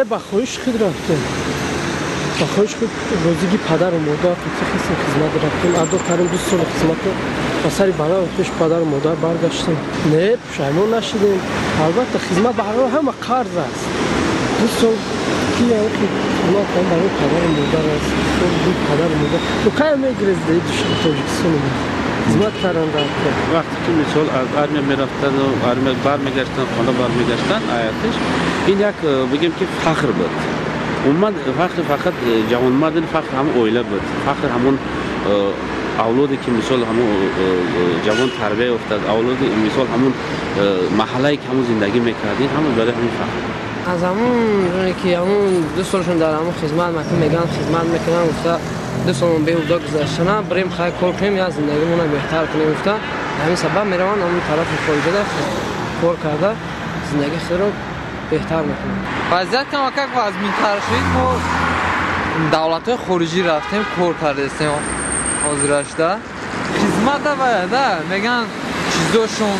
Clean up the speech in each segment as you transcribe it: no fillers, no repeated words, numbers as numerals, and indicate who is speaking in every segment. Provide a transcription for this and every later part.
Speaker 1: Ба хоҳиши худ рафтем, ба хоҳиши худ, розигии падару модар хистем, хизмат рафтем, адо кардем 2 соли хизматро, ба сари баланд пеши падару модар баргаштем. Не, пушаймон нашудем. Албатта, хизмат ба ҳама қарз аст. 2 сол ки хизмат барои падару модар аст, падару модар кай мегирез Тоҷикистон хизмат кардан.
Speaker 2: Вақте ки, мисол, аз армия мерафтану армия бармегаштан, хона бармегаштан, аятиш ин як, бигем ки, фахр буд. Умуман, фахри фақат ҷавонмард, фахри ҳамон оила буд, фахри ҳамон авлоде ки, мисол, ҳамон ҷавон тарбия ёфтад, авлоди, мисол, ҳамон маҳаллае ки ҳамон зиндагӣ мекард, ин ҳама барои ҳамин фахр.
Speaker 3: Аз ҳамон ки ҳамон 2 солшон дар ҳамон хизмат мекун мегӯянд, хизмат мекунам гуфта, 2 сол беҳуда гузаштана, бирем, хай, кор кунем, я зиндагимона беҳтар кунем гуфта, ҳамин сабаб мераванд ҳамон тарафи хориҷада, кор карда, зиндагии худро беҳтар мекунанд.
Speaker 4: Вазъият камакак вазминтар шуд. Мо давлатҳои хориҷӣ рафтем, кор кардастем. Ҳозирашда хизмата да мегӯянд, чизошон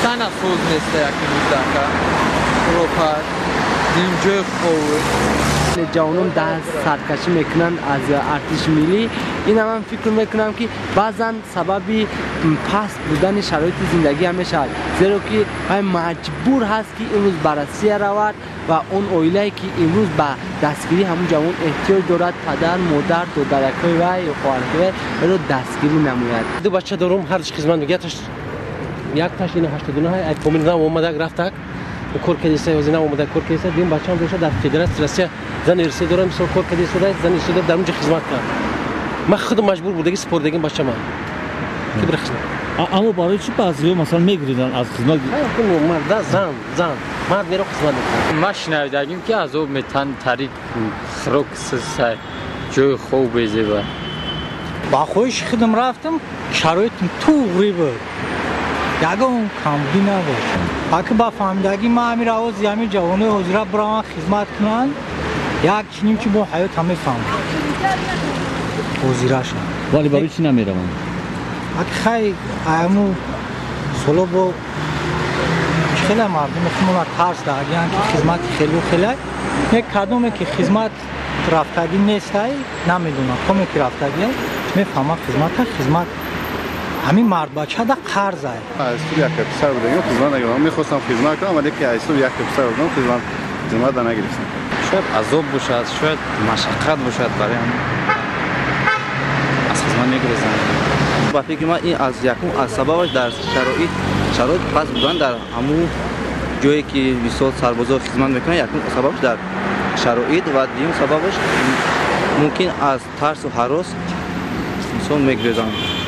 Speaker 4: тана соз неста, яки муддака хӯрока, дим, ҷои хоб.
Speaker 5: Ҷавонон даст саркашӣ мекунанд аз артиши миллӣ. Ин ман фикр мекунам, ки баъзан сабаби паст будани шароити зиндагӣ ҳам мешавад, зеро ки вай маҷбур ҳаст, ки имрӯз ба Россия равад ва он оилае, ки имрӯз ба дастгирии ҳамун ҷавон эҳтиёҷ дорад, падар, модар, додаракҳои вай ё хоҳаракҳои вай, вайро дастгирӣ намояд.
Speaker 6: Ду бача дорум, ҳардуш хизмат. Якташ ина 89, ай комил нав омадак, рафтак, кор кардиста, ҳозир нав омада, кор кардиста. Дим бачаам боша, дар Федератсияи Россия зани Русия дорам, мисол, кор кардиста, зани Русия дар онҷо хизмат кард. Ман худам маҷбур будагӣ супордагим бачама, ки бира хизмат.
Speaker 7: Аммо барои чӣ баъзеҳо, масалан, мегириданд аз хизмат?
Speaker 6: Марда, зан, мард меро хизмат мекунад.
Speaker 4: Ман шинавидагим, ки азоб метан, тарик, хӯрок сисай, ҷои хоб безеба.
Speaker 8: Ба хоҳиши худам рафтам. Шароитам туғри буд, ягон камбудӣ набуд. Аки ба фаҳмидагӣ ман ҳамин равози ҳамин ҷавонои ҳозира бираванд, хизмат кунанд, як чиним чи бо ҳаёт ҳам мефаҳманд ҳозираша.
Speaker 7: Вале барои чӣ намераванд?
Speaker 8: Аки хай, ҳаму соло бо хеле мардуми худмона тарс дагиянд, ки хизмати хелу хеле не. Кадоме ки хизмат рафтагӣ нестай, намедонам, коме ки рафтагӣ мефаҳмад хизмата. Хизмат ҳамин мардбачада қарзай.
Speaker 9: Аз суби як писар будагим, хизмат нагирифтам. Мехостам хизмат кунам, вале ки аз суби як писар будам, хизмат нагирифтам.
Speaker 10: Шояд азоб бошад, шояд машаққат бошад, барои аз хизмат мегурезанд.
Speaker 11: Ба фикри ман, ин аз якум аз сабабаш дар шароит паст будан дар ҳамун ҷое, ки, мисол, сарбозо хизмат мекунанд. Якум сабабаш дар шароит ва дуюм сабабаш мумкин аз тарсу ҳарос, мисол, мегурезанд.